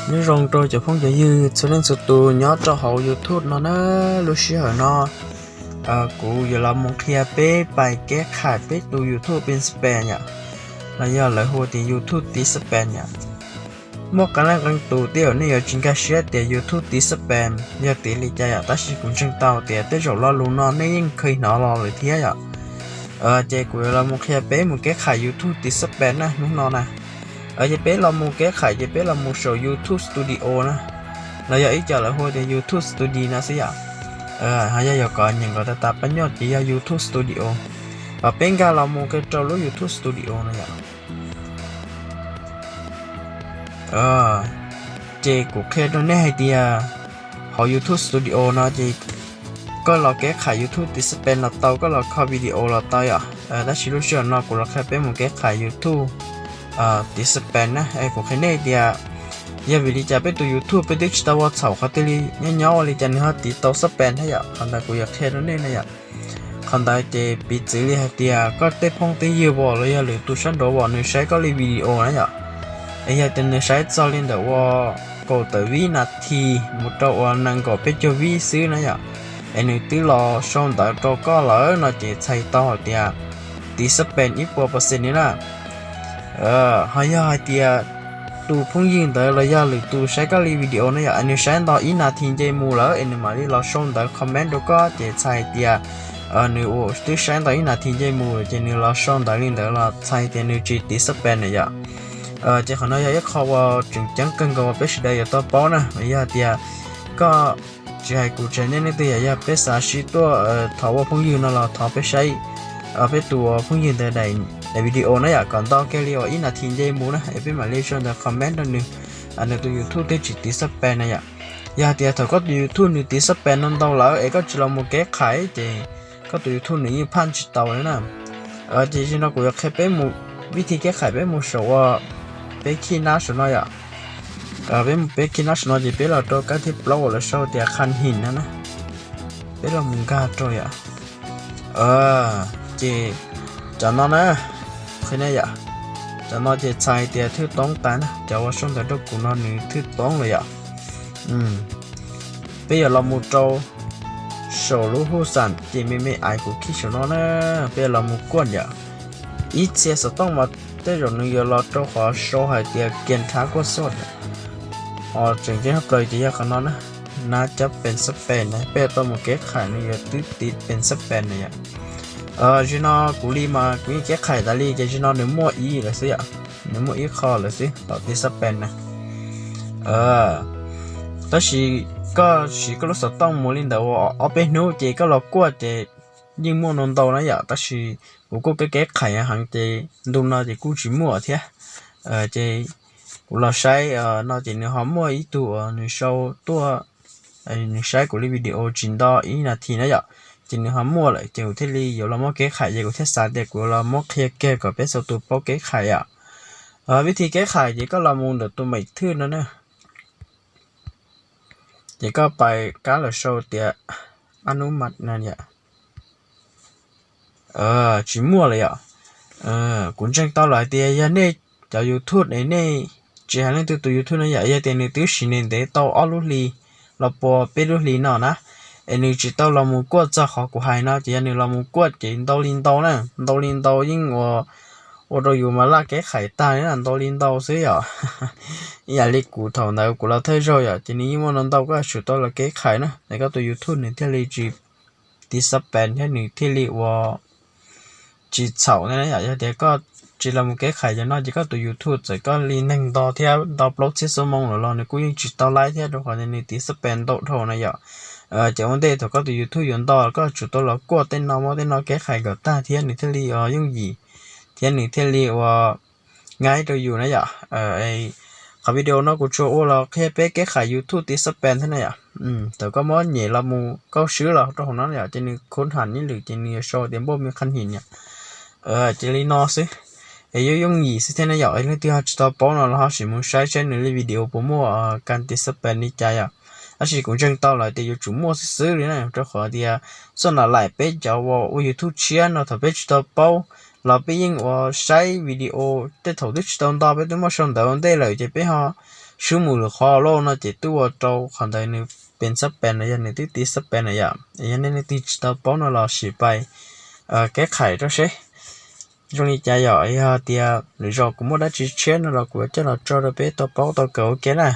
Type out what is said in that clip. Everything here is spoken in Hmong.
Nyob zoo rau cov phooj cov ywg txhua leej txhua tus nyob rau hauv YouTube no na. Lub sij hawm no kuv yuav los mus qhia peb pais kev khais peb tus YouTube pin spam yom, los yog lawv hu tias YouTube tiv spam yom. Muaj qee leej qee tus tej zaum nej yuav tsis nkag siab tias YouTube tiv spam yog tiv li cas yom, tab sis kuv ntseeg tau tias tej zaum lo lus no nej yeej kheev hnov los lawm thiab yom. Ces kuv yuav los mus qhia peb mus kev khais YouTube tiv spam na hnub no na. Ces peb los mus kev khais ces peb los mus saum YouTube Studio na, los yog ib co lawv hu tias YouTube Studio no xwb yom. Ho yog yuav kom nyeem kom tas tas pab nyoj ces yog YouTube Studio. Peb nkag los mus rau lub YouTube Studio no yom. Ces kuv qhia rau nej hais tias hauv YouTube Studio no ces koj los kev khais YouTube tiv spam los tau, koj los kho video los tau yom. Tab sis lub sij hawm no kuv los qhia peb mus kev khais YouTube tiv spam na. Kuv qhia nej tias yog vim li cas peb tus YouTube peb twb tsis tau ua txhaum qhov twg li, nyob nyob ua li cas nws ho tiv tau spam thiab yom. Qhov ntawd kuv yuav qhia rau nej na yom. Qhov ntawd ces piv txwv li hais tias koj tej phooj tej ywg vos los yog lwm tus sab nraud vos nws saib koj li video na yom, es yog tias nws saib txog li ntawm ua kaum tawm vib nas this mus rau ua nees nkaum peb caug vib xwb na yom, es nws twb los sau ntawv rau koj lawm no ces txhais tau hais tias tiv spam ib puas percent li na. Ho yog hais tias tus phooj ywg ntawd los yog lwm tus saib koj li video na yom, nws saib ntau ib nas this nce mus lawm es nws mam li los sau ntawv comment rau koj ces txhais hais tias nws twb saib ntau ib nas this nce mus ces nws los sau ntawv li ntawd los txhais tias nws tsis tiv spam na yom. Ces qhov no yog ib qho uas tseem ceeb kawg nkaus uas peb sawv daws yuav tau paub na. Yog tias koj tsis hais kuv tsis hais nej leej twg yom, yog peb xav sib tuaj thov ua phooj ywg no los thov peb saib peb tus phooj ywg ntawd daim video na yom, kom ntau kiag li uas ib nas this nce mus na es peb mam li sau ntawv comment rau nws, nws tus YouTube thiaj tsis tiv spam na yom. Yog hais tias thaum koj tus YouTube nws tiv spam no ntau lawm es koj tsis los mus kev khais ces koj tus YouTube nws yeej phaj tsis tau li na. Ces zaum no kuv yuav qhia peb mus vij thij kev khais peb mus saum uas peb khij nab saum no yom. Peb mus peb khij nab saum no ces peb los rau kab thib plaub uas lawv sau tias khaj him no na. Peb los mus nkag rau yom. Ces cov no na, qhia nej yom, cov no ces txhais tias thwj toob tas na, cov uas sau ntawv rau kuv no nws thwj toob lawm yom. Peb yuav los mus rau saum lub huj xam ces me me ais kuv khij saum no na, peb yuav los mus kuaj yom. Ib txhia xov tooj mas tej zaum nws yuav los rau qhov sau hais tias kiag nrhav kuaj xoj, ho tseem ceeb plaws ces yog qhov no na, nab cov pes xab pes na peb yuav tau mus kev khais nws yuav twb tiv pes xab pes na yom. Zaum no kuv li mas kuv yeej kev khais tas li ces zaum no nws muaj ib lawm xwb yom, nws muaj ib qho lawm xwb tom tiv xab pes na. Tab sis koj siv koj lub xov tooj mus li ntawd ua ob peb hnub ces koj los kuaj ces yeej muaj ntau ntau na yom, tab sis kuv kuj kev kev khais heev ces ntu no ces kuj tsis muaj thiab. Ces kuv los saib no ces nws ho muaj ib tug uas nws sau tuaj, nws saib kuv li video tsis nto ib nas this na yom, ces nws ho muaj lawm ces kuv thiaj li yuav los muab kev khais ces kuv thiaj xav tias kuv los muab qhia kiag kom peb txhua tus paub kev khais yom. Vib thib kev khais ces koj los mus ntawm tus meem thwj no na, ces koj pais kab lawm sau tias ab nub mas na yom. Tsis muaj lawm yom. Kuv ntseeg tau lawm hais tias yog nej cov YouTube es nej tsis hais leej twg tus YouTube no yom, yog tias nws twb siv ntev ntev tau ob lub hli los puas peb lub hli no na, es nws tsis tau los mus kuaj txog qhov kuv hais no ces yog nws los mus kuaj ces ntau li ntau na, ntau li ntau yeej ua, ua rau yus mas laj kev khais tag li na, ntau li ntau xwb yom. Ib yam li kuv thaum ntawd kuv los thawj zaug yom, ces nws yeej muaj ntau ntau koj yuav tsum tau los kev khais na es koj tus YouTube nws thiaj li tsis tiv xab pes thiab nws thiaj li ua tsis txhaum thiab na yom. Yog tias koj tsis los mus kev khais cov no ces koj tus YouTube txawm koj li neeg nto thiab nto plaub txhiab xuab moos lawm los nws kuj yeej tsis tau laib thiab rau qhov tias nws tiv xab pes ntau dhau na yom. Ces ua ntej thaum koj tus YouTube yuav nto koj yuav tsum tau los kuaj tej no muab tej no kev khais kom tag thiab nws thiaj li yooj yim thiab nws thiaj li ua nyaib rau yus na yom. Qhov video no kuv tsuas ua los qhia peb kev khais YouTube tiv xab pes thiab na yom. Thaum koj muab nyem los mus koj swb los rau hauv no yom ces nws khub ham ib lwm ces nws yuav sau tias npauj me khaj him yom. Ces li no xwb, es yooj yooj yim xwb thiab na yom. Leej twg ho tsis tau paub no los ho sim mus saib saib nws li video puas muaj kas tiv xab pes li cas yom. Tab sis kuv ntseeg tau lawm tias yuav tsum muaj xwb xwb li na, rau qhov tias txoj nam laim peb cov uas ua YouTube tshiab no thaum peb tsis tau paub los peb yeej ua saib video tej thaum twb tsis tau nto peb twb muab sau ntawv ua ntej lawm ces peb ho swb mus lwm qhov lawm no ces twb ua rau qhov ntawd nws pem xab pes no yog nws twb tiv xab pes na yom. Yog nej leej twg tsis tau paub no los sim pais keb qhais rau seb. Zoo li cas yom, yog tias lwm zaus kuv muaj dab tsi tshiab no los kuv coj los tso rau peb tau paub tau kawm ua ke na.